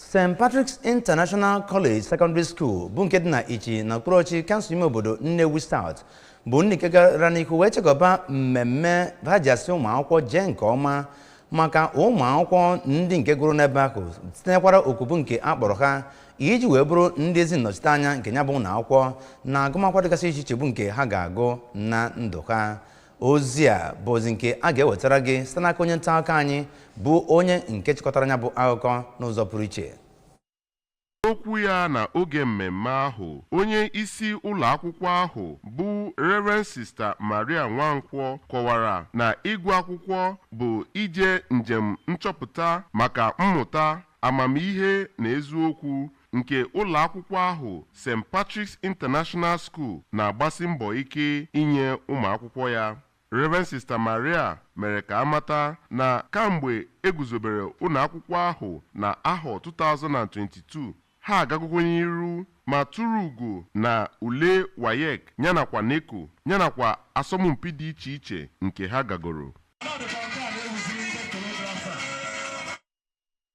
St. Patrick's International College Secondary School bụ nke dị na Ichi na okpuruọchị kansụl ime obodo Nnewi South bụ ndị nke gara n'ihu wee chekọba mmemme ha ji asị ụmụ akwụkwọ jee nke ọma maka ụmụ akwụkwọ ndị nke gụrụ n'ebe ahụ, tinyekwara oku bụ nke a kpọrọ ha iji wee bụrụ ndị ezi nnọchiteanya nke ya bụ ụlọ akwụkwọ na agụmakwụkwọ dịgasị iche iche bụ nke ha ga-agụ na ndụ ha. Ozi a bụ ozi nke a ga-ewetara gị site n'aka onye nta akụkọ anyị bụ onye nke chịkọtara ya bụ akụkọ n'ụzọ pụrụ iche. Okwu ya na oge mmemme ahụ, onye isi ụlọ akwụkwọ ahụ bụ Reverend Sister Maria Nwankwọ kọwara na ịgụ akwụkwọ bụ ije njem nchọpụta maka mmụta, amamihe na eziokwu, nke ụlọ akwụkwọ ahụ St. Patrick's International School na-agbasi mbọ ike inye ụmụ akwụkwọ ya. Reverend Sister Maria mere ka amata na kamgbe eguzobere ụlọ akwụkwọ ahụ na ahọ 2022, ha agagokwa n'iru ma tụrụ ugo na ule WAEC yanakwa NECO, yanakwa asọmpi dị iche iche nke ha gagoro.